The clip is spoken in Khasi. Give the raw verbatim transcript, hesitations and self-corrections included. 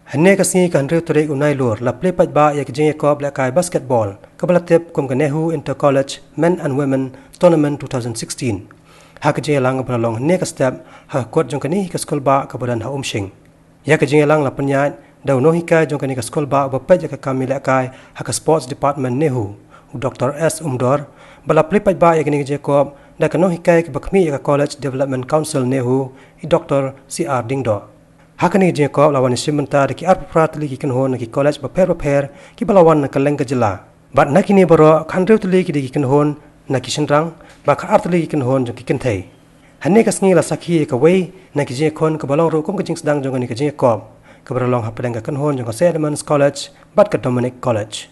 Hynne ka sngi ka hynriew tarik u Nailur la plie paidbah ïa ka jingïakop lehkai basketball kaba la tip kum ka NEHU Inter College Men and Women Tournament two thousand sixteen. Ha ka jingïalang ba la long hynne ka step ha ka kot jong kane ka skulbah kaba don ha Umshing. Ïa ka jingïalang la pynïaid da u nonghikai jong kane ka skulbah uba peit ïa ka kam ïalehkai ha ka Sports Department NEHU, u Doctor S Umdor, ba la plie paidbah ïa kane ka jingïakop da ka nonghikai kaba khmih ïa ka College Development Council NEHU, i Doctor C R Diengdoh. Ha kane ka jingïakop la wan ïashim bynta da ki arphew phra tylli ki kynhun na ki college bapher bapher kiba la wan na kylleng ka jylla. Bad na kine baroh ka hynriew tylli ki dei ki kynhun na ki shynrang, bad ka ar tylli ki kynhun jong ki kynthei. Hynne ka sngi la sakhi ïa kawei na ki jingïakhun kaba long ruh kum ka jingsdang jong kane ka jingïakop, kaba la long hapdeng ka kynhun jong ka Saint Edmund's College bad ka Dominic College.